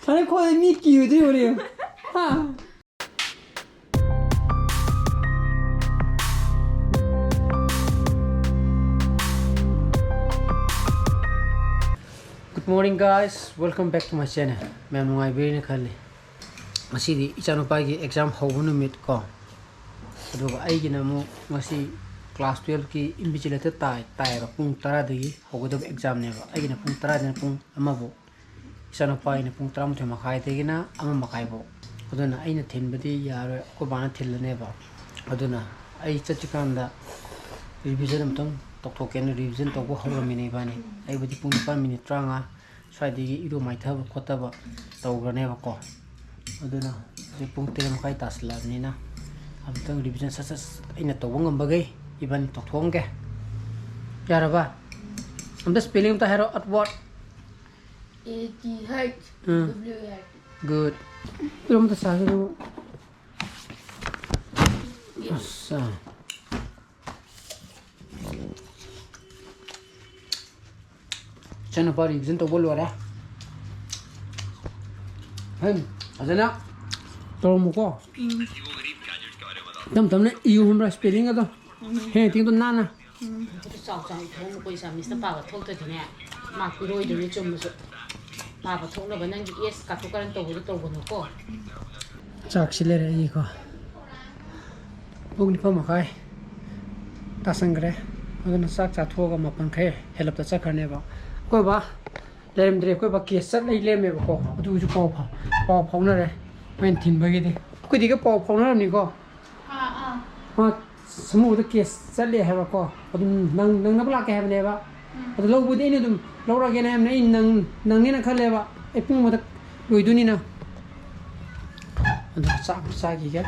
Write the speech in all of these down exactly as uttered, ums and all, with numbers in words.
ꯐꯔꯦ, ꯈꯣꯏ ꯃꯤ ꯀꯤꯔꯨꯗ꯭ꯔꯤ ꯍꯣꯔꯦꯟ꯫ ꯍꯥ? Good morning, guys, welcome back to my channel. ꯃꯌꯥꯝ ꯅꯨꯡꯉꯥꯏꯕꯤꯔꯤꯅ ꯈꯜꯂꯤ꯫ ꯉꯁꯤꯗꯤ ꯏꯆꯥꯅꯨꯄꯥꯒꯤ exam ꯍꯧꯕ ꯅꯨꯃꯤꯠ ꯀꯣ, ꯑꯗꯨꯒ ꯑꯩꯒꯤꯅ ꯑꯃꯨꯛ ꯉꯁꯤ class twelve ꯀꯤ invigilator ꯇꯥꯏ ꯇꯥꯏꯌꯦꯕ꯫ ꯄꯨꯡ ꯇꯔꯥꯗꯒꯤ ꯍꯧꯒꯗꯕ exam ꯅꯦꯕ꯫ ꯑꯩꯒꯤꯅ ꯄꯨꯡ ꯇꯔꯥꯗꯩꯅ ꯄꯨꯡ ꯑꯃ ꯐꯥꯎ, ꯏꯆꯥꯅꯨꯄꯥꯒꯤꯅ ꯄꯨꯡ ꯇꯔꯥꯃꯥꯊꯣꯏ ꯃꯈꯥꯏꯗꯒꯤꯅ ꯑꯃ ꯃꯈꯥꯏ ꯐꯥꯎ꯫ ꯑꯗꯨꯅ ꯑꯩꯅ ꯊꯤꯟꯕꯗꯤ ꯌꯥꯔꯣꯏ, ꯑꯩꯈꯣꯏ ꯕꯥꯅ ꯊꯤꯜꯂꯅꯦꯕ꯫ ꯑꯗꯨꯅ ꯑꯩ ꯆꯠꯇ꯭ꯔꯤꯀꯥꯟꯗ revision ꯑꯝꯇꯪ ꯇꯧꯊꯣꯛꯀꯦꯅ revision ꯇꯧꯕ ꯍꯧꯔꯝꯃꯤꯅꯦ ꯏꯕꯥꯅꯤ꯫ ꯑꯩꯕꯨꯗꯤ ꯄꯨꯡ ꯅꯤꯄꯥꯟ minute ꯇꯔꯥꯃꯉꯥ ꯁ꯭ꯋꯥꯏꯗꯒꯤ ꯏꯔꯨ ꯃꯥꯏꯊꯕ ꯈꯣꯠꯊꯕ ꯇꯧꯈ꯭ꯔꯅꯦꯕꯀꯣ꯫ ꯑꯗꯨꯅ ꯍꯧꯖꯤꯛ ꯄꯨꯡ ꯇꯔꯦꯠ ꯃꯈꯥꯏ ꯇꯥꯁꯤꯜꯂꯛꯑꯕꯅꯤꯅ ꯑꯃꯨꯛꯇꯪ revision ꯁꯠ ꯁꯠ ꯑꯩꯅ ꯇꯧꯕ ꯉꯝꯕꯈꯩ ꯏꯕꯥꯅꯤ ꯇꯧꯊꯣꯛꯑꯝꯒꯦ꯫ ꯌꯥꯔꯕ? ꯑꯝꯇ spelling ꯑꯝꯇ ꯍꯥꯏꯔꯣ, upward꯫ A T H um. W A R D꯫ Good. ꯏꯔꯣꯝꯕ ꯆꯥꯒꯦ ꯑꯗꯨꯕꯨ꯫ ꯑꯁ꯫ ꯏꯆꯟꯅꯨꯄꯥ revision ꯇꯧꯕ ꯂꯣꯏꯔꯦ꯫ ꯍꯩ, ꯐꯖꯅ ꯇꯧꯔꯝꯃꯨꯀꯣ꯫ ꯎꯝ꯫ ꯇꯞ ꯇꯞꯅ ꯏꯌꯨ ꯈꯪꯕ꯭ꯔꯥ, spelling ꯑꯗꯣ꯫ ꯎꯝ꯫ ꯍꯦꯟ ꯇꯤꯡꯗꯣ ꯅꯥꯟꯅ꯫ ꯎꯝ꯫ ꯈꯨꯠꯇꯨ ꯆꯥꯎ ꯆꯥꯎꯅ ꯊꯣꯡꯉꯨꯀꯣ, ꯑꯦꯁꯥꯃꯤꯁꯇ ꯄꯥꯕ ꯊꯣꯛꯇ꯭ꯔꯗꯤꯅꯦ, ꯃꯥ ꯄꯤꯔꯣꯏꯗꯣꯏꯅꯤ ꯆꯨꯝꯃꯁꯨ꯫ ꯄꯥꯕ ꯊꯣꯛꯅꯕ ꯅꯪꯒꯤ S ꯀꯥꯇꯨ ꯀꯥꯔꯟ ꯇꯧꯕꯗꯣ ꯇꯧꯒꯅꯨꯀꯣ꯫ ꯆꯥꯛꯁꯤ ꯂꯩꯔꯦ ꯑꯩꯒꯤꯀꯣ꯫ ꯄꯨꯡ ꯅꯤꯄꯥꯟ ꯃꯈꯥꯏ ꯇꯥꯁꯟꯈ꯭ꯔꯦ꯫ ꯑꯗꯨꯅ ꯆꯥꯛ ꯆꯥꯊꯣꯛꯑꯒ ꯃꯥꯄꯟ ꯈꯔ ꯍꯦꯜꯂꯞꯇ ꯆꯠꯈ꯭ꯔꯅꯦꯕ꯫ ꯑꯩꯈꯣꯏ ꯕꯥ ꯂꯩꯔꯝꯗ꯭ꯔꯦ꯫ ꯑꯩꯈꯣꯏ ꯕꯥ case ꯆꯠ ꯂꯩ ꯂꯩꯔꯝꯃꯦꯕꯀꯣ꯫ ꯑꯗꯨꯒꯤꯁꯨ ꯄꯥꯎ ꯐꯥꯎ-, ꯄꯥꯎ ꯐꯥꯎꯅꯔꯦ꯫ ꯍꯣꯔꯦꯟ ꯊꯤꯟꯕꯒꯤꯗꯤ꯫ ꯑꯩꯈꯣꯏꯗꯤꯒ ꯄꯥꯎ ꯐꯥꯎꯅꯔꯝꯅꯤꯀꯣ꯫ ꯑꯥ, ꯑꯥ꯫ ꯃꯥ ꯁꯃꯨꯗ case ꯆꯠꯂꯦ ꯍꯥꯏꯕꯀꯣ꯫ ꯑꯗꯨꯝ ꯅꯪ-, ꯅꯪꯅꯕ ꯂꯥꯛꯀꯦ ꯍꯥꯏꯕꯅꯦꯕ꯫ ꯎꯝ꯫ ꯑꯗꯨ ꯂꯧꯕꯗꯤ ꯑꯩꯅ ꯑꯗꯨꯝ ꯂꯧꯔꯒꯦꯅ ꯍꯥꯏꯕꯅꯦ꯫ ꯑꯩ ꯅꯪ-, ꯅꯪꯅꯦꯅ ꯈꯜꯂꯦꯕ꯫ ꯑꯩ ꯄꯨꯡ ꯑꯃꯗ ꯂꯣꯏꯗꯣꯏꯅꯤꯅ꯫ ꯑꯗꯨ ꯆꯥꯛ ꯆꯥꯈꯤꯒꯦ꯫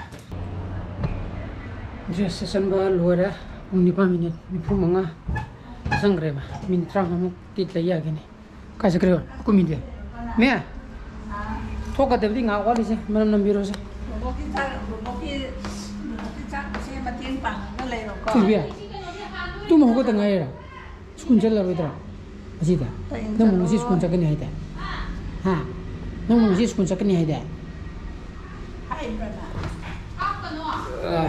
Dress ꯁꯦꯠꯆꯟꯕ ꯂꯣꯏꯔꯦ꯫ ꯄꯨꯡ ꯅꯤꯄꯥꯟ minute ꯅꯤꯐꯨ ꯃꯉꯥ ꯆꯪꯈ꯭ꯔꯦꯕ꯫ Minute ꯇꯔꯥꯃꯉꯥꯃꯨꯛꯇꯤ ꯂꯩ ꯌꯥꯒꯤꯅꯤ꯫ ꯀꯥꯏ ꯆꯠꯈ꯭ꯔꯤꯕ? ꯑꯩꯈꯣꯏ ꯃꯤꯗꯤ? ꯃꯦ? ꯊꯣꯛꯀꯗꯕꯗꯤ ꯉꯥꯏꯍꯥꯛ ꯋꯥꯠꯂꯤꯁꯦ, ꯃꯅꯝ ꯅꯝꯕꯤꯔꯣꯁꯦ꯫ ꯕꯣꯕꯣꯛꯀꯤ ꯆꯥꯛ, ꯕꯣꯕꯣꯛꯀꯤ, ꯕꯣꯕꯣꯛꯀꯤ ꯆꯥꯛꯁꯦ ꯃꯇꯦꯡ ꯄꯥꯡꯉꯒ ꯂꯩꯔꯣꯀꯣ꯫ ꯊꯣꯏꯕꯤ, ꯇꯨꯝ ꯍꯧꯒꯠꯇ ꯉꯥꯏꯔꯤꯔꯣ? ꯁ꯭ꯀꯨꯜ ꯆꯠꯂꯔꯣꯏꯗ꯭ꯔꯣ ꯉꯁꯤꯗꯤ? ꯍꯌꯦꯡ ꯅꯪꯕꯨ ꯉꯁꯤ ꯆꯠꯂꯣ꯫ ꯁ꯭ꯀꯨꯜ ꯆꯠꯀꯅꯤ ꯍꯥꯏꯗꯥꯏ? ꯍꯥ? ꯅꯪ ꯉꯁꯤ ꯁ꯭ꯀꯨꯜ ꯆꯠꯀꯅꯤ ꯍꯥꯏꯗꯥꯏ? ꯍꯥꯏꯕ꯭ꯔꯕ? ꯑ,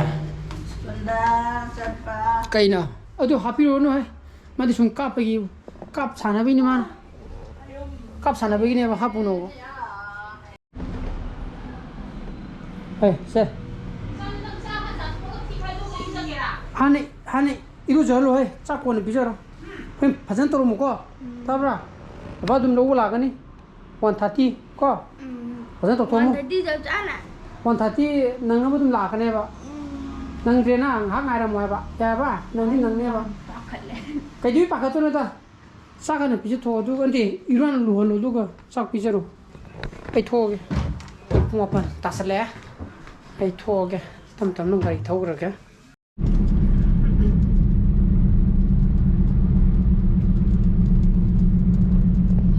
ꯁ꯭ꯀꯨꯜꯗ ꯆꯠꯄ꯫ ꯀꯩꯅꯣ? ꯑꯗꯨ ꯍꯥꯞꯄꯤꯔꯨꯔꯅꯨ ꯍꯦ꯫ ꯃꯥꯗꯤ ꯁꯨꯝ ꯀꯥꯞꯄꯒꯤ, ꯀꯥꯞ ꯁꯥꯟꯅꯕꯩꯅꯤ ꯃꯥꯅ꯫ ꯀꯥꯞ ꯁꯥꯟꯅꯕꯒꯤꯅꯦꯕ, ꯍꯥꯞꯄꯨꯅꯣꯕ꯫ ꯍꯦ, ꯁꯦ꯫ ꯍꯥꯟꯅ, ꯍꯥꯟꯅ ꯏꯔꯨꯖꯍꯜꯂꯣ ꯍꯦ꯫ ꯆꯥꯛ ꯀꯣꯟꯅ ꯄꯤꯖꯔꯣ꯫ ꯍꯣꯔꯦꯟ ꯐꯖꯅ ꯇꯧꯔꯝꯃꯨꯀꯣ꯫ ꯇꯥꯕ꯭ꯔꯥ? ꯕꯕꯥ ꯑꯗꯨꯝ ꯂꯧꯕ ꯂꯥꯛꯀꯅꯤ꯫ ꯋꯥꯟ ꯊꯥꯔꯇꯤ ꯀꯣ? ꯎꯝ꯫ ꯐꯖꯅ ꯇꯧꯊꯣꯛꯑꯝꯃꯨ꯫ ꯋꯥꯟ ꯊꯥꯔꯇꯤ ꯆꯞ ꯆꯥꯅ꯫ ꯋꯥꯟ ꯊꯥꯔꯇꯤ ꯅꯪꯅꯕ ꯑꯗꯨꯝ ꯂꯥꯛꯀꯅꯦꯕ꯫ ꯎꯝ꯫ ꯅꯪꯗ꯭ꯔꯦꯅ ꯉꯥꯏꯍꯥꯛ ꯉꯥꯏꯔꯝꯃꯣ ꯍꯥꯏꯕ꯫ ꯌꯥꯔꯕ? ꯅꯪꯗꯤ ꯅꯪꯅꯦꯕ꯫ ꯄꯥꯈꯠꯂꯦ꯫ ꯀꯩꯗꯧꯕꯩ ꯄꯥꯈꯠꯇꯣꯏꯅꯣꯗ? ꯆꯥꯛ ꯍꯥꯟꯅ ꯄꯤꯖꯊꯣꯛꯑꯣ, ꯑꯗꯨꯒ ꯅꯠꯇꯦ, ꯏꯔꯨ ꯍꯥꯟꯅ ꯂꯨꯍꯜꯂꯣ, ꯑꯗꯨꯒ ꯆꯥꯛ ꯄꯤꯖꯔꯣ꯫ ꯑꯩ ꯊꯣꯛꯑꯒꯦ꯫ ꯄꯨꯡ ꯃꯥꯄꯟ ꯇꯥꯁꯜꯂꯛꯑꯦ꯫ ꯑꯩ ꯊꯣꯛꯑꯒꯦ꯫ ꯇꯞ ꯇꯞꯅ ꯒꯥꯔꯤ ꯊꯧꯈ꯭ꯔꯒꯦ꯫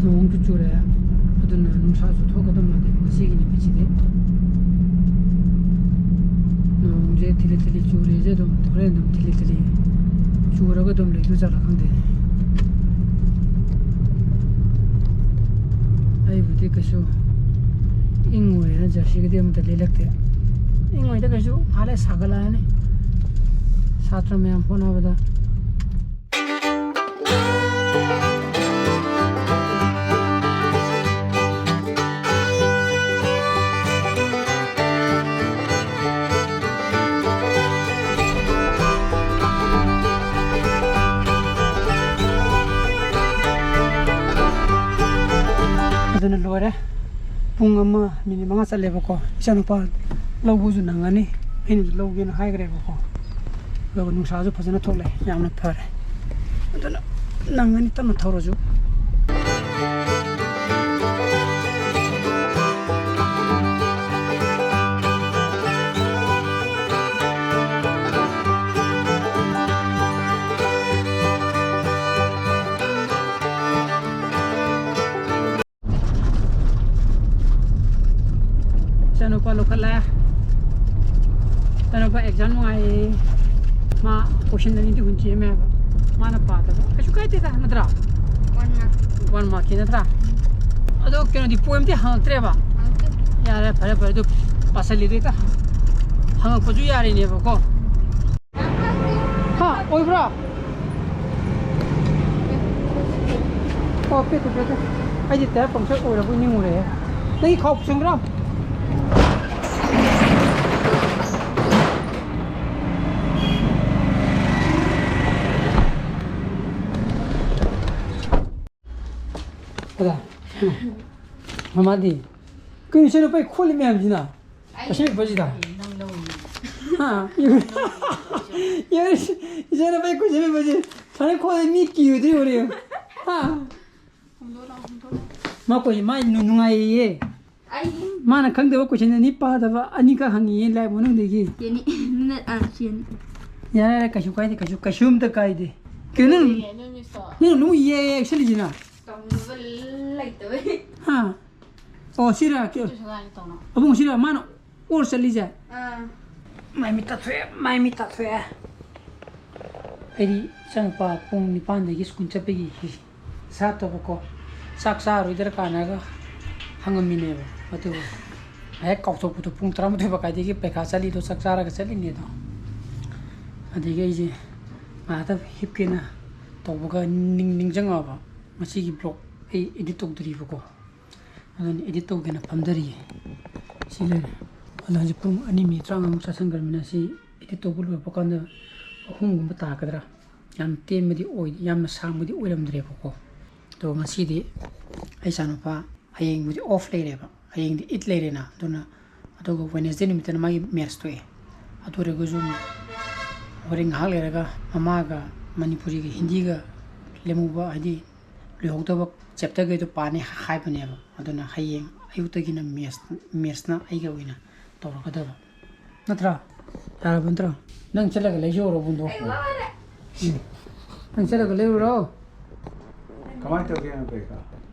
ꯅꯣꯡꯁꯨ ꯆꯨꯔꯦ, ꯑꯗꯨꯅ ꯅꯨꯡꯁꯥꯁꯨ ꯊꯣꯛꯀꯗꯕ ꯃꯥꯟꯗꯦ ꯉꯁꯤꯒꯤ ꯅꯨꯃꯤꯠꯁꯤꯗꯤ꯫ ꯅꯣꯡꯁꯦ ꯊꯤꯂꯤ ꯊꯤꯂꯤ ꯆꯨꯔꯤꯁꯦ ꯑꯗꯨꯝ ꯍꯣꯔꯦꯟ ꯑꯗꯨꯝ ꯊꯤꯂꯤ ꯊꯤꯂꯤ ꯆꯨꯔꯒ ꯑꯗꯨꯝ ꯂꯩꯗꯣꯏ ꯖꯥꯠꯂꯥ ꯈꯪꯗꯦ꯫ ꯑꯩꯕꯨꯗꯤ ꯀꯩꯁꯨ ꯏꯪꯉꯣꯏꯅ ꯖꯔꯁꯤꯒꯗꯤ ꯑꯃꯠꯇ ꯂꯤꯠꯂꯛꯇꯦ꯫ ꯏꯪꯉꯣꯏꯗ ꯀꯩꯁꯨ, ꯉꯥꯏꯍꯥꯛ ꯂꯩꯔ ꯁꯥꯒꯠꯂꯛꯑꯅꯤ꯫ ꯁꯥꯇ꯭ꯔ ꯃꯌꯥꯝ ꯍꯣꯠꯅꯕꯗ꯫ ꯑꯗꯨꯅ ꯂꯣꯏꯔꯦ꯫ ꯄꯨꯡ ꯑꯃ ꯃꯤꯅꯤꯠ ꯃꯉꯥ ꯆꯠꯂꯦꯕꯀꯣ꯫ ꯏꯆꯥꯅꯨꯄꯥ ꯂꯧꯕꯁꯨ ꯅꯪꯉꯅꯤ, ꯑꯩꯅꯁꯨ ꯂꯧꯒꯦꯅ ꯍꯥꯏꯈ꯭ꯔꯦꯕꯀꯣ꯫ ꯑꯗꯨꯒ ꯅꯨꯡꯁꯥꯁꯨ ꯐꯖꯅ ꯊꯣꯛꯂꯛꯑꯦ, ꯌꯥꯝꯅ ꯐꯔꯦ꯫ ꯑꯗꯨꯅ ꯅꯪꯉꯅꯤ, ꯇꯞꯅ ꯊꯧꯔꯁꯨ꯫ ꯏꯆꯥꯅꯨꯄꯥ ꯂꯧꯈꯠꯂꯦ꯫ ꯏꯆꯥꯅꯨꯄꯥ exam ꯅꯨꯡꯉꯥꯏꯌꯦ꯫ ꯃꯥ question ꯑꯅꯤꯗꯤ ꯍꯨꯟ ꯆꯦꯝꯃꯦ ꯍꯥꯏꯕ꯫ ꯃꯥꯅ ꯄꯥꯗꯕ꯫ ꯀꯩꯁꯨ ꯀꯥꯏꯗꯦꯗ, ꯅꯠꯇ꯭ꯔꯥ? One mark꯫ One mark ꯀꯤ ꯅꯠꯇ꯭ꯔꯥ? ꯑꯗꯣ ꯀꯩꯅꯣꯗꯤ, ꯄꯣꯏꯟꯇꯤ ꯍꯪꯉꯛꯇ꯭ꯔꯦꯕ? ꯌꯥꯔꯦ, ꯐꯔꯦ, ꯐꯔꯦ, ꯑꯗꯨ ꯄꯥꯁꯜꯂꯤꯗꯣ ꯍꯦꯛꯇ ꯍꯪꯉꯛꯄꯁꯨ ꯌꯥꯔꯤꯅꯦꯕꯀꯣ꯫ ꯍꯥ, ꯑꯣꯏꯕ꯭ꯔꯣ? ꯑꯣ, ꯄꯦꯠꯇꯦ, ꯄꯦꯠꯇꯦ꯫ ꯑꯩꯗꯤ ꯇꯥꯌꯔ ꯄꯪꯆꯔ ꯑꯣꯏꯔꯕꯣꯏ ꯅꯤꯡꯉꯨꯔꯦ꯫ ꯅꯪꯒꯤ ꯈꯥꯎ ꯄꯨꯁꯟꯈ꯭ꯔꯣ꯫ ꯑꯗ꯫ ꯃꯃꯥꯗꯤ? ꯀꯩꯅꯣ ꯏꯆꯦ ꯅꯨꯄꯥꯒꯤ ꯈꯣꯠꯂꯤ ꯃꯌꯥꯝꯁꯤꯅ? ꯑꯩ ꯀꯩꯁꯨ ꯄꯣꯠꯁꯤꯗ? ꯅꯪ ꯂꯧꯅꯤ꯫ ꯍꯥ? ꯌꯥꯔꯦ, ꯏꯆꯦ ꯅꯨꯄꯥꯒꯤ ꯈꯣꯠꯂꯤ ꯃꯌꯥꯝꯁꯦ꯫ ꯐꯔꯦ, ꯈꯣꯠꯂꯤ ꯃꯤ ꯀꯤꯔꯨꯗ꯭ꯔꯤ ꯍꯣꯔꯦꯟ꯫ ꯍꯥ? ꯍꯨꯝꯗꯣꯛꯑꯣ ꯂꯥꯎ, ꯍꯨꯝꯗꯣꯛꯑꯣ ꯂꯥꯎ꯫ ꯃꯥ ꯀꯣꯏ-, ꯃꯥ ꯅꯨ-, ꯅꯨꯡꯉꯥꯏꯌꯦ꯫ ꯑꯩ ꯃꯥꯅ ꯈꯪꯗꯕ ꯀꯣꯏꯁꯟ ꯑꯅꯤ ꯄꯥꯗꯕ ꯑꯅꯤꯈꯛ ꯍꯪꯉꯤꯌꯦ ꯂꯥꯏꯔꯤꯛ ꯃꯅꯨꯡꯗꯒꯤ꯫ ꯆꯦꯅꯤ꯫ ꯅ-, ꯑ, ꯆꯦꯅꯤ꯫ ꯌꯥꯔꯦ, ꯌꯥꯔꯦ, ꯀꯩꯁꯨ ꯀꯥꯏꯗꯦ, ꯀꯩꯁꯨ, ꯀꯩꯁꯨꯝꯇ ꯀꯥꯏꯗꯦ꯫ ꯀꯩꯅꯣ ꯅꯪ, ꯀꯩꯅꯣ ꯃꯤꯁꯇꯣ? ꯅꯪ ꯑꯗꯨꯝ ꯌꯦ ꯌꯦ ꯌꯦꯛꯁꯜꯂꯤꯁꯤꯅ? ꯇꯝꯅꯕ ꯂꯩꯇꯕꯩ꯫ ꯍꯥ? ꯑꯣ, ꯁꯤꯔ? ꯀꯦ-, ꯑꯗꯨꯁꯨ ꯀꯥꯏꯗ ꯇꯧꯅꯣ? ꯑꯕꯨꯡ, ꯁꯤꯔ ꯃꯥꯅ ꯑꯣꯔ ꯆꯠꯂꯤꯁꯦ? ꯑꯥ꯫ ꯃꯥꯏ ꯃꯤꯠ ꯇꯥꯊꯣꯛꯑꯦ, ꯃꯥꯏ ꯃꯤꯠ ꯇꯥꯊꯣꯛꯑꯦ꯫ ꯑꯩꯗꯤ ꯏꯆꯥꯅꯨꯄꯥ ꯄꯨꯡ ꯅꯤꯄꯥꯟꯗꯒꯤ ꯁ꯭ꯀꯨꯜ ꯆꯠꯄꯒꯤ ꯁꯥꯠꯇꯕꯀꯣ, ꯆꯥꯛ ꯆꯥꯔꯣꯏꯗ꯭ꯔꯥ ꯀꯥꯟꯅꯒ ꯍꯪꯉꯝꯃꯤꯅꯦꯕ꯫ ꯑꯗꯨꯒ ꯍꯦꯛ ꯀꯥꯎꯊꯣꯛꯄꯗꯣ, ꯄꯨꯡ ꯇꯔꯥꯃꯥꯊꯣꯏ ꯃꯈꯥꯏꯗꯒꯤ ꯄꯩꯈꯥ ꯆꯠꯂꯤꯗꯣ, ꯆꯥꯛ ꯆꯥꯔꯒ ꯆꯠꯂꯤꯅꯦꯗꯣ꯫ ꯑꯗꯒꯤ ꯑꯩꯁꯦ ꯉꯥꯏꯍꯥꯛꯇ ꯍꯤꯞꯀꯦꯅ ꯇꯧꯕꯒ ꯅꯤꯡ-, ꯅꯤꯡꯁꯤꯡꯉꯛꯑꯕ, ꯉꯁꯤꯒꯤ ꯕ꯭ꯂꯣꯛ ꯑꯩ ꯏꯗꯤꯠ ꯇꯧꯗ꯭ꯔꯤꯕꯀꯣ꯫ ꯑꯗꯨꯅ ꯏꯗꯤꯠ ꯇꯧꯒꯦꯅ ꯐꯝꯊꯔꯤꯌꯦ꯫ ꯁꯤ ꯂꯩꯔꯦ꯫ ꯑꯗꯣ ꯍꯧꯖꯤꯛ ꯄꯨꯡ ꯑꯅꯤ ꯃꯤꯅꯤꯠ ꯇꯔꯥꯃꯉꯥꯃꯨꯛ ꯆꯥꯁꯤꯟꯈ꯭ꯔꯕꯅꯤꯅ, ꯁꯤ ꯏꯗꯤꯠ ꯇꯧꯕ ꯂꯣꯏꯔꯛꯄ ꯀꯥꯟꯗ ꯑꯍꯨꯝꯒꯨꯝꯕ ꯇꯥꯔꯛꯀꯗ꯭ꯔꯥ? ꯌꯥꯝ ꯇꯦꯟꯕꯗꯤ ꯑꯣꯏ-, ꯌꯥꯝꯅ ꯁꯥꯡꯕꯗꯤ ꯑꯣꯏꯔꯝꯗ꯭ꯔꯦꯕꯀꯣ꯫ ꯑꯗꯣ ꯉꯁꯤꯗꯤ ꯑꯩ ꯏꯆꯥꯅꯨꯄꯥ ꯍꯌꯦꯡꯕꯨꯗꯤ ꯑꯣꯐ ꯂꯩꯔꯦꯕ, ꯍꯌꯦꯡꯗꯤ ꯏꯠ ꯂꯩꯔꯦꯅ, ꯑꯗꯨꯅ, ꯑꯗꯨꯒ ꯋꯦꯅꯦꯁꯗꯦ ꯅꯨꯃꯤꯠꯇꯅ ꯃꯥꯒꯤ ꯃꯦꯠꯁ ꯊꯣꯛꯑꯦ꯫ ꯑꯗꯨ ꯑꯣꯏꯔꯒꯁꯨ ꯍꯣꯔꯦꯟ ꯉꯥꯏꯍꯥꯛ ꯂꯩꯔꯒ ꯃꯃꯥꯒ ꯃꯅꯤꯄꯨꯔꯤꯒ ꯍꯤꯟꯗꯤꯒ ꯂꯦꯝꯍꯧꯕ, ꯍꯥꯏꯗꯤ ꯂꯣꯏꯍꯧꯗꯕ ꯆꯦꯞꯇꯔꯈꯩꯗꯣ ꯄꯥꯅꯤ ꯍꯥꯏꯕꯅꯦꯕ꯫ ꯑꯗꯨꯅ ꯍꯌꯦꯡ ꯑꯌꯨꯛꯇꯒꯤꯅ ꯃꯦꯠꯁ, ꯃꯦꯠꯁꯅ ꯑꯩꯒꯤ ꯑꯣꯏꯅ ꯇꯧꯔꯛꯀꯗꯕ꯫ ꯅꯠꯇ꯭ꯔꯥ? ꯌꯥꯔꯕ ꯅꯠꯇ꯭ꯔꯣ? ꯅꯪ ꯆꯠꯂꯒ ꯂꯩꯖꯧꯔꯣ, ꯕꯨꯡꯗꯣ꯫ ꯑꯩ ꯋꯥꯔꯦ꯫ ꯎꯝ꯫ ꯅꯪ ꯆꯠꯂꯒ ꯂꯩꯔꯨꯔꯣ꯫ ꯀꯃꯥꯏꯅ ꯇꯧꯒꯦ, ꯄꯩꯈꯥ?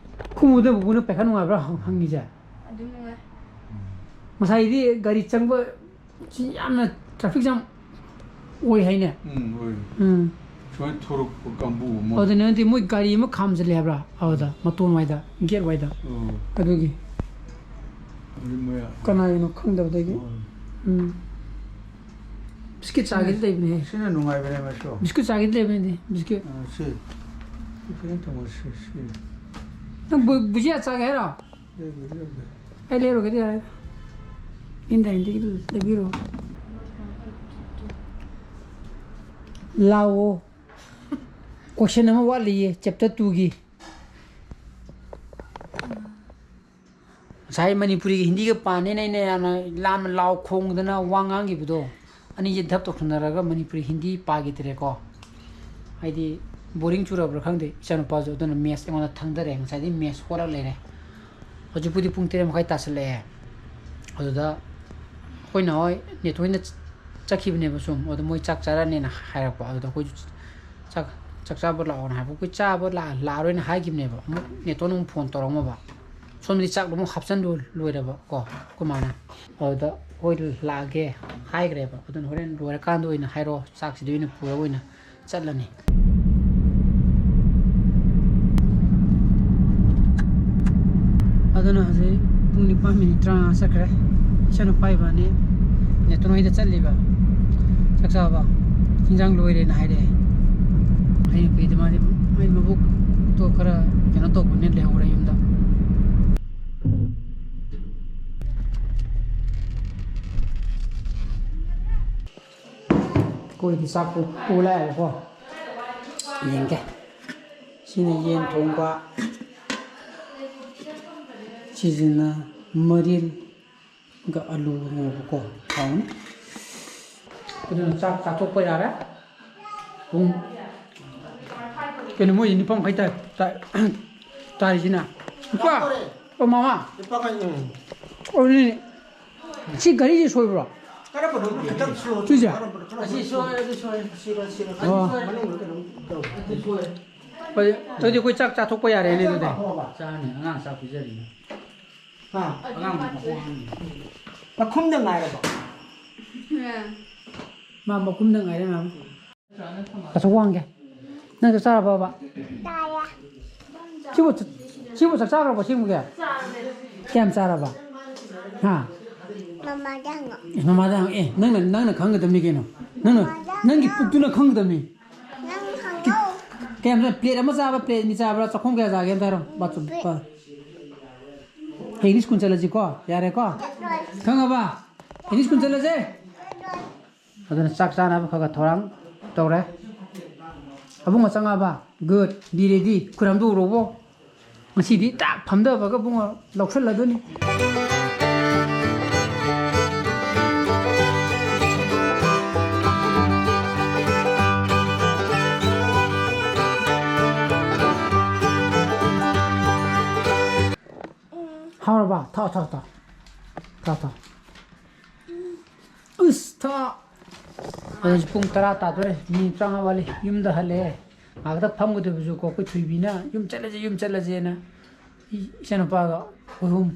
ꯈꯨꯃꯨꯗ ꯕꯨꯕꯨꯅ ꯄꯩꯈꯥ ꯅꯨꯡꯉꯥꯏꯕ꯭ꯔꯥ ꯍꯪ-, ꯍꯪꯉꯤꯁꯦ? ꯑꯗꯨꯝ ꯅꯨꯡꯉꯥꯏ꯫ ꯉꯁꯥꯏꯗꯤ ꯒꯥꯔꯤ ꯆꯪꯕ ꯁꯤ ꯌꯥꯝꯅ ꯇ꯭ꯔꯥꯐꯤꯛ ꯖꯥꯝ ꯑꯣꯏ ꯍꯥꯏꯅꯦ꯫ ꯎꯝ, ꯑꯣꯏ꯫ ꯎꯝ꯫ ꯁꯨꯃꯥꯏꯅ ꯊꯣꯔꯛꯄ ꯀꯥꯡꯕꯨ ꯑꯃ꯫ ꯑꯗꯨꯅ ꯅꯠꯇꯦ, ꯃꯣꯏ ꯒꯥꯔꯤ ꯑꯃ ꯈꯥꯝꯖꯜꯂꯦ ꯍꯥꯏꯕ꯭ꯔꯥ? ꯑꯗꯨꯗ, ꯃꯇꯣꯟ ꯋꯥꯏꯗ, ꯒꯦꯠ ꯋꯥꯏꯗ꯫ ꯑꯣ꯫ ꯑꯗꯨꯒꯤ꯫ ꯑꯗꯨ ꯃꯣꯏ ꯀꯅꯥꯒꯤꯅꯣ ꯈꯪꯗꯕꯗꯒꯤ꯫ ꯑꯣ꯫ ꯎꯝ꯫ ꯕꯤꯁꯀꯤꯠ ꯆꯥꯒꯦꯗꯤ ꯂꯩꯕꯅꯦꯍꯦ꯫ ꯁꯤꯅ ꯅꯨꯡꯉꯥꯏꯕꯅꯦ ꯃꯁꯨ꯫ ꯕꯤꯁꯀꯤꯠ ꯆꯥꯒꯦꯗꯤ ꯂꯩꯕꯅꯦ, ꯕꯤꯁꯀꯤꯠ꯫ ꯑ, ꯁꯤ꯫ ꯁꯤ ꯈꯤꯇꯪ ꯊꯝꯃꯣ, ꯁꯤ, ꯁꯤ꯫ ꯅꯪ ꯕꯨ-, ꯕꯨꯖꯤꯌꯥ ꯆꯥꯒꯦ ꯍꯥꯏꯔꯣ? ꯂꯩꯕꯨꯗꯤ ꯂꯩꯕꯅꯦ꯫ ꯑꯩ ꯂꯩꯔꯨꯒꯦꯗꯤ ꯌꯥꯔꯦ꯫ ꯏꯟꯗꯥꯏꯟꯗꯒꯤ ꯂꯩꯕꯤꯔꯣ꯫ ꯂꯥꯛꯑꯣ꯫ Question ꯑꯃ ꯋꯥꯠꯂꯤꯌꯦ, chapter two ꯒꯤ꯫ ꯉꯁꯥꯏ ꯃꯅꯤꯄꯨꯔꯤꯒ ꯍꯤꯟꯗꯤꯒ ꯄꯥꯅꯦꯅ ꯑꯩꯅ ꯌꯥꯝꯅ ꯂꯥꯝꯅ ꯂꯥꯎ ꯈꯣꯡꯗꯅ ꯋꯥ ꯉꯥꯡꯈꯤꯕꯗꯣ, ꯑꯅꯤꯁꯦ ꯙꯞ ꯇꯧꯁꯟꯅꯔꯒ ꯃꯅꯤꯄꯨꯔꯤ ꯍꯤꯟꯗꯤ ꯄꯥꯈꯤꯗ꯭ꯔꯦꯀꯣ꯫ ꯍꯥꯏꯗꯤ boring ꯆꯨꯔꯕ꯭ꯔꯥ ꯈꯪꯗꯦ ꯏꯆꯥꯅꯨꯄꯥꯁꯨ, ꯑꯗꯨꯅ maths ꯑꯩꯉꯣꯟꯗ ꯊꯪꯗꯔꯦ꯫ ꯉꯁꯥꯏꯗꯤ maths ꯍꯣꯠꯂꯛ ꯂꯩꯔꯦ꯫ ꯍꯧꯖꯤꯛꯄꯨꯗꯤ ꯄꯨꯡ ꯇꯔꯦꯠ ꯃꯈꯥꯏ ꯇꯥꯁꯜꯂꯛꯑꯦ꯫ ꯑꯗꯨꯗ ꯑꯩꯈꯣꯏ ꯅꯍꯥꯟꯋꯥꯏ ꯅꯦꯇꯣꯏꯅ ꯆꯠꯈꯤꯕꯅꯦꯕ ꯁꯨꯝ, ꯑꯗꯣ ꯃꯣꯏ ꯆꯥꯛ ꯆꯥꯔꯅꯤꯅ ꯍꯥꯏꯔꯛꯄ꯫ ꯑꯗꯨꯗ ꯑꯩꯈꯣꯏꯁꯨ ꯆꯥꯛ, ꯆꯥꯛ ꯆꯥꯕ ꯂꯥꯛꯑꯣꯅ ꯍꯥꯏꯕ, ꯑꯩꯈꯣꯏ ꯆꯥꯕ ꯂꯥꯛ-, ꯂꯥꯛꯑꯔꯣꯏꯅ ꯍꯥꯏꯈꯤꯕꯅꯦꯕ꯫ ꯑꯃꯨꯛ ꯅꯦꯇꯣꯟ ꯑꯃꯨꯛ ꯐꯣꯟ ꯇꯧꯔꯛꯑꯝꯃꯕ, ꯁꯣꯝꯗꯗꯤ ꯆꯥꯛ ꯑꯃꯨꯛ ꯍꯥꯞꯆꯤꯟ ꯂꯣꯏꯔꯕ ꯀꯣ ꯑꯩꯈꯣꯏ ꯃꯥꯅ꯫ ꯑꯗꯨꯗ ꯑꯩꯈꯣꯏ ꯂꯥꯛꯑꯒꯦ ꯍꯥꯏꯈ꯭ꯔꯦꯕ꯫ ꯑꯗꯨꯅ ꯍꯣꯔꯦꯟ ꯂꯣꯏꯔꯀꯥꯟꯗ ꯑꯣꯏꯅ ꯍꯥꯏꯔꯛꯑꯣ, ꯆꯥꯛꯁꯤꯗꯤ ꯑꯣꯏꯅ ꯄꯨꯔꯒ ꯑꯣꯏꯅ ꯆꯠꯂꯅꯤ꯫ ꯑꯗꯨꯅ ꯍꯧꯖꯤꯛ ꯄꯨꯡ ꯅꯤꯄꯥꯟ ꯃꯤꯅꯤꯠ ꯇꯔꯥꯃꯉꯥ ꯆꯠꯈ꯭ꯔꯦ꯫ ꯏꯆꯥꯅꯨꯄꯥ ꯏꯕꯥꯅꯤ ꯅꯦꯇꯣꯟ ꯍꯣꯏꯗ ꯆꯠꯂꯤꯕ꯫ ꯆꯥꯛ ꯆꯥꯕ꯫ ꯏꯟꯖꯥꯡ ꯂꯣꯏꯔꯦꯅ ꯍꯥꯏꯔꯛꯑꯦ꯫ ꯑꯩꯅ ꯀꯩꯗ ꯃꯥꯗꯤ ꯃꯥꯏ ꯃꯕꯨꯛꯇꯣ ꯈꯔ ꯀꯩꯅꯣ ꯇꯧꯕꯅꯦ, ꯂꯩꯍꯧꯔꯦ ꯌꯨꯝꯗ꯫ ꯑꯩꯈꯣꯏꯗꯤ ꯆꯥꯛ ꯄꯨ-, ꯄꯨ ꯂꯥꯛꯑꯦꯕꯀꯣ꯫ ꯌꯦꯡꯒꯦ꯫ ꯁꯤꯅ ꯌꯦꯟ ꯊꯣꯡꯕ꯫ ꯁꯤꯁꯤꯅ ꯃꯔꯤꯜꯒ ꯑꯂꯨꯒ ꯉꯧꯕꯀꯣ꯫ ꯍꯥꯎꯅꯤ꯫ ꯑꯗꯨꯅ ꯆꯥꯛ ꯆꯥꯊꯣꯛꯄ ꯌꯥꯔꯦ꯫ ꯄꯨꯡ ꯀꯩꯅꯣ, ꯃꯣꯏ ꯅꯤꯄꯥꯟ ꯃꯈꯥꯏ ꯇꯥ-, ꯇꯥ-, ꯇꯥꯔꯤꯁꯤꯅ꯫ ꯏꯄꯥ! ꯑꯣ, ꯃꯃꯥ! ꯏꯄꯥ ꯀꯩꯅꯣ? ꯑꯣ, ꯁꯤ ꯘꯔꯤꯁꯦ ꯁꯣꯏꯕ꯭ꯔꯣ? ꯀꯔꯝꯕꯅꯣ? ꯈꯤꯇꯪ slow ꯁꯤꯁꯦ? ꯀꯔꯝꯕꯅꯣ? ꯀꯔꯝꯕꯅꯣ? ꯑꯁꯤ ꯁꯣꯏ, ꯑꯗꯨ ꯁꯣꯏ, ꯁꯤꯔꯣ, ꯁꯤꯔꯣ꯫ ꯑꯣ꯫ ꯃꯅꯨꯡꯗ ꯀꯩꯅꯣꯝ ꯇꯧ꯫ ꯑꯗꯨ ꯁꯣꯏ꯫ ꯍꯣꯏ, ꯑꯗꯨꯗꯤ ꯑꯩꯈꯣꯏ ꯆꯥꯛ ꯆꯥꯊꯣꯛꯄ ꯌꯥꯔꯦꯅꯦ ꯑꯗꯨꯗꯤ꯫ ꯆꯥꯔꯅꯤ, ꯑꯉꯥꯡ ꯆꯥꯛ ꯄꯤꯖꯔꯤꯅꯦ꯫ ꯍꯥ? ꯑꯉꯥꯡ ꯃꯈꯣꯡ ꯍꯥꯝꯃꯤ꯫ ꯃꯈꯨꯝꯗ ꯉꯥꯏꯔꯕꯣ? ꯃꯥ ꯃꯈꯨꯝꯗ ꯉꯥꯏꯔꯦ, ꯃꯥ꯫ ꯑꯁꯨꯛ ꯋꯥꯡꯒꯦ꯫ ꯅꯪ ꯆꯥꯛ ꯆꯥꯔꯕꯕ? ꯁꯤꯕꯨ ꯁꯤꯕꯨ ꯆꯥꯛ ꯆꯥꯈ꯭ꯔꯕꯣ ꯁꯤꯃꯨꯛꯀꯤ? ꯀꯌꯥꯝ ꯆꯥꯔꯕ? ꯍꯥ? ꯃꯃꯥꯗ ꯍꯪꯉꯣ꯫ ꯏꯁ, ꯃꯃꯥꯗ ꯍꯪꯉꯣ꯫ ꯑꯦ, ꯅꯪꯅ ꯅꯪꯅ ꯈꯪꯒꯗꯕꯅꯤ ꯀꯩꯅꯣ꯫ ꯅꯪꯅ ꯃꯃꯥꯗ ꯅꯪꯒꯤ ꯍꯪꯉꯣ꯫ ꯄꯨꯛꯇꯨꯅ ꯈꯪꯒꯗꯕꯅꯤ꯫ ꯅꯪ ꯍꯪꯉꯣ꯫ ꯀꯌꯥꯝ ꯆꯥ-, ꯄ꯭ꯂꯦꯠ ꯑꯃ ꯆꯥꯕ, ꯄ꯭ꯂꯦꯠ ꯑꯅꯤ ꯆꯥꯕ꯭ꯔꯥ? ꯆꯥꯛꯈꯣꯝ ꯀꯌꯥ ꯆꯥꯒꯦ ꯑꯝꯇ ꯍꯥꯏꯔꯣ? ꯕꯥꯠꯔꯨꯝ, ꯄ꯭ꯂꯦꯠ꯫ ꯄ-, ꯍꯌꯦꯡꯗꯤ ꯁ꯭ꯀꯨꯜ ꯆꯠꯂꯁꯤꯀꯣ꯫ ꯌꯥꯔꯦꯀꯣ? ꯆꯠꯂꯣꯏ꯫ ꯈꯪꯉꯕ? ꯍꯌꯦꯡꯗꯤ ꯁ꯭ꯀꯨꯜ ꯆꯠꯂꯁꯦ꯫ ꯆꯠꯂꯣꯏ꯫ ꯑꯗꯨꯅ ꯆꯥꯛ ꯆꯥꯅꯕ ꯈꯔ ꯈꯔ ꯊꯧꯔꯥꯡ ꯇꯧꯔꯦ꯫ ꯑꯕꯨꯡꯉꯣ ꯆꯪꯉꯛꯑꯕ? Good. Be ready. ꯈꯨꯔꯝꯗꯨ ꯎꯔꯣꯕꯣ꯫ ꯉꯁꯤꯗꯤ ꯇꯥꯛ ꯐꯝꯊꯕꯒ ꯏꯕꯨꯡꯉꯣ ꯂꯧꯁꯜꯂꯗꯣꯏꯅꯤ꯫ ꯍꯥꯎꯔꯕ? ꯊꯥꯎ, ꯊꯥꯎ, ꯊꯥꯎ꯫ ꯊꯥꯎ, ꯊꯥꯎ꯫ ꯎꯁ, ꯊꯥꯎ꯫ ꯍꯧꯖꯤꯛ ꯄꯨꯡ ꯇꯔꯥ ꯇꯥꯗꯣꯔꯦ꯫ ꯃꯤꯅꯤꯠ ꯇꯔꯥꯃꯉꯥ ꯋꯥꯠꯂꯤ꯫ ꯌꯨꯝꯗ ꯍꯜꯂꯛꯑꯦ꯫ ꯉꯥꯏꯍꯥꯛꯇ ꯐꯝꯒꯗꯕꯁꯨ ꯀꯣ, ꯑꯩꯈꯣꯏ ꯊꯣꯏꯕꯤꯅ "ꯌꯨꯝ ꯆꯠꯂꯁꯦ, ꯌꯨꯝ ꯆꯠꯂꯁꯦꯅ" ꯏ-, ꯏꯆꯥꯅꯨꯄꯥꯒ ꯑꯩꯈꯣꯏ ꯑꯍꯨꯝ,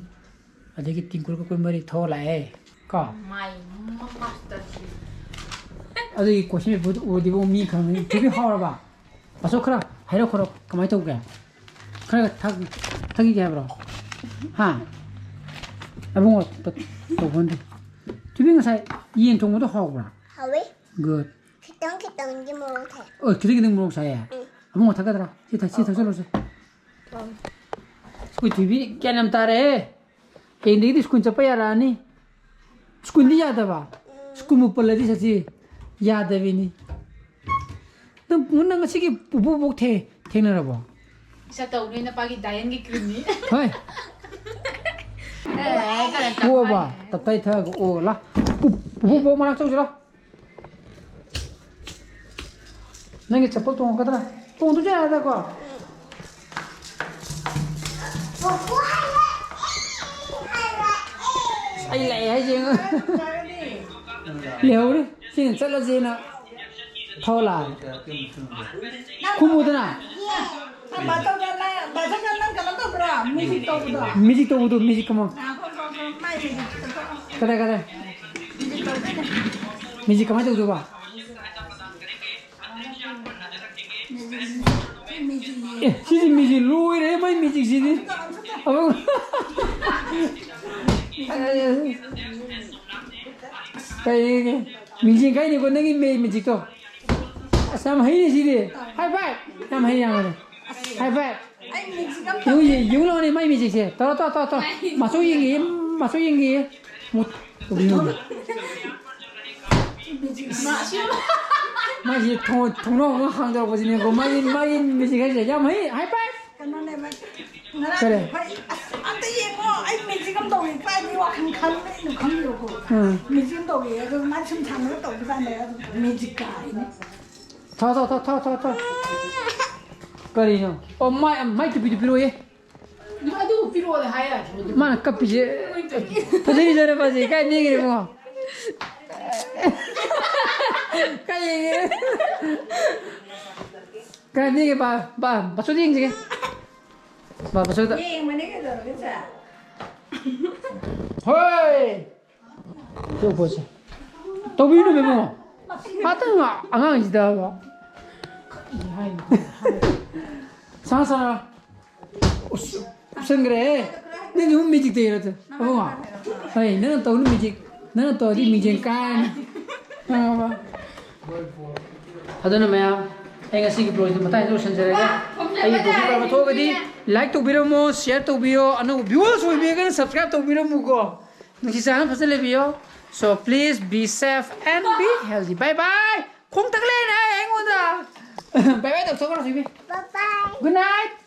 ꯑꯗꯒꯤ ꯇꯤꯡꯀꯨꯔꯒ ꯑꯩꯈꯣꯏ ꯃꯔꯤ ꯊꯣꯛꯑ ꯂꯥꯛꯑꯦ꯫ ꯀꯣ? ꯃꯥꯏ ꯃ-, ꯃꯥꯁꯇꯔꯁꯤ꯫ ꯑꯗꯨꯒꯤ question paper ꯗꯨ ꯎꯔꯗꯤ ꯏꯕꯨꯡꯉꯣ ꯃꯤ ꯈꯪꯉꯅꯤ꯫ ꯊꯣꯏꯕꯤ, ꯍꯥꯎꯔꯕ? ꯑꯁꯣꯛ ꯈꯔ ꯍꯥꯏꯔꯛꯈꯣꯔꯣ, ꯀꯃꯥꯏꯅ ꯇꯧꯒꯦ? ꯈꯔ ꯊꯛ-, ꯊꯛꯈꯤꯒꯦ ꯍꯥꯏꯕ꯭ꯔꯣ? ꯍꯥ? ꯑꯕꯨꯡꯉꯣ, ꯇ-, ꯇꯧꯕ ꯅꯠꯇꯦ꯫ ꯊꯣꯏꯕꯤ, ꯉꯁꯥꯏ ꯌꯦꯟ ꯊꯣꯡꯕꯗꯣ ꯍꯥꯎꯕ꯭ꯔꯥ? ꯍꯥꯎꯋꯤ꯫ Good꯫ ꯈꯤꯇꯪ ꯈꯤꯇꯪꯗꯤ ꯃꯣꯔꯣꯛ ꯁꯥꯏ꯫ ꯑꯣ, ꯈꯤꯇꯪ ꯈꯤꯇꯪ ꯃꯣꯔꯣꯛ ꯁꯥꯏꯌꯦ? ꯎꯝ꯫ ꯑꯕꯨꯡꯉꯣ, ꯊꯛꯀꯗ꯭ꯔꯥ? ꯁꯤ ꯊꯛ-, ꯁꯤ ꯊꯛꯆꯜꯂꯣꯁꯦ꯫ ꯑꯩꯈꯣꯏ ꯊꯣꯏꯕꯤ ꯒ꯭ꯌꯥꯟ ꯌꯥꯝ ꯇꯥꯔꯦꯍꯦ꯫ ꯍꯌꯦꯡꯗꯒꯤꯗꯤ ꯁ꯭ꯀꯨꯜ ꯆꯠꯄ ꯌꯥꯔꯛꯑꯅꯤ꯫ ꯁ꯭ꯀꯨꯜꯗꯤ ꯌꯥꯗꯕ? ꯁ꯭ꯀꯨꯜꯕꯨ ꯄꯜꯂꯗꯤ ꯁꯛꯁꯤ ꯌꯥꯗꯕꯤꯅꯤ꯫ ꯅꯪ, ꯅꯪ ꯉꯁꯤꯒꯤ ꯄꯨꯕꯣꯛ ꯕꯣꯛ ꯊꯦ-, ꯊꯦꯡꯅꯔꯕꯣ? ꯏꯁ, ꯇꯧꯅꯤ, ꯅꯄꯥꯒꯤ ꯗꯥꯏꯌꯟꯒꯤ ꯀ꯭ꯔꯤꯝꯅꯤ꯫ ꯍꯣꯏ꯫ ꯑꯦ, ꯀꯔꯟ ꯇꯧꯕ꯫ ꯑꯣꯕ, ꯇꯞꯇꯥꯏ ꯊꯛꯑꯒ ꯑꯣ, ꯂꯥ꯫ ꯄꯨ-, ꯄꯨꯕꯣꯛ ꯕꯣꯛ ꯃꯅꯥꯛ ꯆꯧꯁꯤ ꯂꯥ꯫ ꯅꯪꯒꯤ ꯆꯄꯜ ꯇꯣꯡꯉꯛꯀꯗ꯭ꯔꯥ? ꯇꯣꯡꯗꯁꯨ ꯌꯥꯔꯦꯗꯀꯣ꯫ ꯑꯩ ꯂꯥꯛꯑꯦ ꯍꯥꯏꯁꯦ ꯌꯦꯡꯉꯣ꯫ ꯂꯩꯍꯧꯔꯤ꯫ ꯁꯤꯅ ꯆꯠꯂꯁꯦꯅ ꯊꯧ ꯂꯥꯛꯑꯦ꯫ ꯈꯨꯝꯃꯨꯗꯅ꯫ ꯃ꯭ꯌꯨꯖꯤꯛ ꯇꯧꯕꯗꯣ, ꯃ꯭ꯌꯨꯖꯤꯛ ꯀꯃꯥꯏ-, ꯀꯗꯥꯏ, ꯀꯗꯥꯏ? ꯃ꯭ꯌꯨꯖꯤꯛ ꯀꯃꯥꯏꯅ ꯇꯧꯗꯣꯏꯕ? ꯑꯦ, ꯁꯤꯗꯤ ꯃꯤꯁꯤ ꯂꯣꯏꯔꯦ, ꯃꯥꯏ ꯃꯦꯖꯤꯛꯁꯤꯗꯤ꯫ ꯑꯃꯨꯛ ꯀꯩ ꯃꯤꯡꯁꯦ ꯀꯥꯏꯅꯤꯀꯣ ꯅꯪꯒꯤ ꯃꯦ ꯃꯦꯖꯤꯛꯇꯣ꯫ ꯑꯁ, ꯌꯥꯝ ꯍꯩꯅꯦ ꯁꯤꯗꯤ꯫ ꯍꯥꯏ ꯐꯥꯏꯚ꯫ ꯌꯥꯝ ꯍꯩ, ꯌꯥꯝ ꯍꯩ꯫ ꯍꯥꯏ ꯐꯥꯏꯚ꯫ ꯑꯩ ꯃꯦꯖꯤꯛ ꯑꯃ ꯌꯦꯡꯉꯨ, ꯌꯦꯡꯉꯨ ꯂꯥꯎꯅꯦ ꯃꯥꯏ ꯃꯦꯖꯤꯛꯁꯦ꯫ ꯇꯧꯔꯣ, ꯇꯧꯔꯣ, ꯇꯧꯔꯣ, ꯇꯧꯔꯣ꯫ ꯃꯆꯨ ꯌꯦꯡꯒꯦ, ꯃꯆꯨ ꯌꯦꯡꯒꯦ꯫ ꯃꯨꯠ-, ꯃꯥꯁꯤ ꯊꯣꯡ-, ꯊꯣꯡꯅꯥꯎ ꯑꯃ ꯍꯥꯡꯗꯣꯔꯛꯄꯁꯤꯅꯦꯀꯣ꯫ ꯃꯥꯒꯤ, ꯃꯥꯒꯤ ꯃꯦꯖꯤꯛ ꯍꯥꯏꯁꯦ ꯌꯥꯝ ꯍꯩ꯫ ꯍꯥꯏ ꯐꯥꯏꯚ꯫ ꯀꯩꯅꯣꯅꯦꯕ, ꯀꯔꯤ? ꯉꯔꯥꯡ ꯑꯩꯈꯣꯏ, "ꯑꯁ, ꯑꯝꯇ ꯌꯦꯡꯉꯣ, ꯑꯩ ꯃꯦꯖꯤꯛ ꯑꯃ ꯇꯧꯔꯤ", ꯀꯥꯏꯗꯤ ꯋꯥꯈꯜ ꯈꯟꯕ ꯑꯩꯅ ꯈꯪꯗꯦꯕꯀꯣ꯫ ꯎꯝ꯫ ꯃꯦꯖꯤꯛ ꯑꯃ ꯇꯧꯔꯤ, ꯑꯗꯣ ꯃꯥ ꯁꯨꯝ ꯁꯥꯟꯅꯔ ꯇꯧꯕꯖꯥꯠꯅꯦ, ꯑꯗꯨ ꯃꯦꯖꯤꯛ ꯀꯥꯏꯅ꯫ ꯊꯥ, ꯊꯥ, ꯊꯥ, ꯊꯥ, ꯊꯥ, ꯊꯥ꯫ ꯀꯔꯤꯅꯣ? ꯑꯣ, ꯃꯥꯏ, ꯃꯥꯏ ꯇꯨꯄꯤꯗꯨ ꯄꯤꯔꯛꯑꯣꯌꯦ꯫ ꯑꯗꯨ ꯄꯤꯔꯛꯑꯣꯅ ꯍꯥꯏ ꯌꯥꯗ꯭ꯔꯣ? ꯃꯥꯅ ꯀꯞꯄꯤꯁꯦ꯫ ꯐꯖꯩꯖꯥꯠꯅꯦ ꯃꯥꯁꯦ, ꯀꯥꯏ ꯅꯦꯛꯏꯅꯣ ꯏꯕꯨꯡꯉꯣ? ꯀꯥꯏ ꯌꯦꯡꯉꯦ? ꯀꯥꯏ ꯅꯦꯛꯏ ꯕꯥ-, ꯕꯥ-, ꯕꯥꯆꯧꯗ ꯌꯦꯡꯁꯤꯒꯦ꯫ ꯕꯥ-, ꯕꯥꯆꯧꯗ꯫ ꯌꯦꯡꯕꯅꯦ ꯀꯩꯗꯧꯔꯒꯦ, ꯁꯦ? ꯍꯣꯏ! ꯇꯧꯕꯁꯦ꯫ ꯇꯧꯕꯤꯅꯨ, ꯏꯕꯨꯡꯉꯣ꯫ ꯉꯥꯛꯇꯪ ꯑꯉꯥꯡꯁꯤꯗ꯫ ꯁꯥ, ꯁꯥ꯫ ꯎꯁ-, ꯎꯞꯁꯟꯈ꯭ꯔꯦꯍꯦ꯫ ꯅꯪꯗꯤ ꯍꯨꯝ ꯃꯦꯖꯤꯛ ꯇꯩꯔꯣ, ꯑꯗꯨ꯫ ꯑꯕꯨꯡꯉꯣ꯫ ꯍꯣꯏ, ꯅꯪꯅ ꯇꯧꯅꯨ ꯃꯦꯖꯤꯛ꯫ ꯅꯪꯅ ꯇꯧꯔꯗꯤ ꯃꯤꯡꯖꯦꯜ ꯀꯥꯔꯅꯤ꯫ ꯈꯪꯉꯕ? ꯑꯗꯨꯅ ꯃꯌꯥꯝ, ꯑꯩ ꯉꯁꯤꯒꯤ vlogꯁꯤ ꯃꯇꯥꯡꯁꯤꯗ ꯂꯣꯏꯁꯤꯟꯖꯔꯒꯦ꯫ ꯑꯩꯒꯤ vlogꯁꯤ ꯀꯔꯝꯕ ꯊꯣꯛꯑꯒꯗꯤ like ꯇꯧꯕꯤꯔꯝꯃꯣ, share ꯇꯧꯕꯤꯌꯣ, ꯑꯅꯧꯕ viewers ꯑꯣꯏꯕꯤꯔꯒꯅ subscribe ꯇꯧꯕꯤꯔꯝꯃꯨꯀꯣ꯫ ꯅꯨꯡꯁꯤ ꯆꯥꯟꯅꯅ ꯐꯖꯅ ꯂꯩꯕꯤꯌꯣ꯫ So please be safe and be healthy. Bye bye. ꯈꯣꯡ ꯇꯛꯂꯦꯅꯦ ꯑꯩꯉꯣꯟꯗ꯫ Bye bye ꯇꯧꯊꯣꯛꯈ꯭ꯔꯣ, ꯁꯤꯕꯤ꯫ Bye bye. Good night.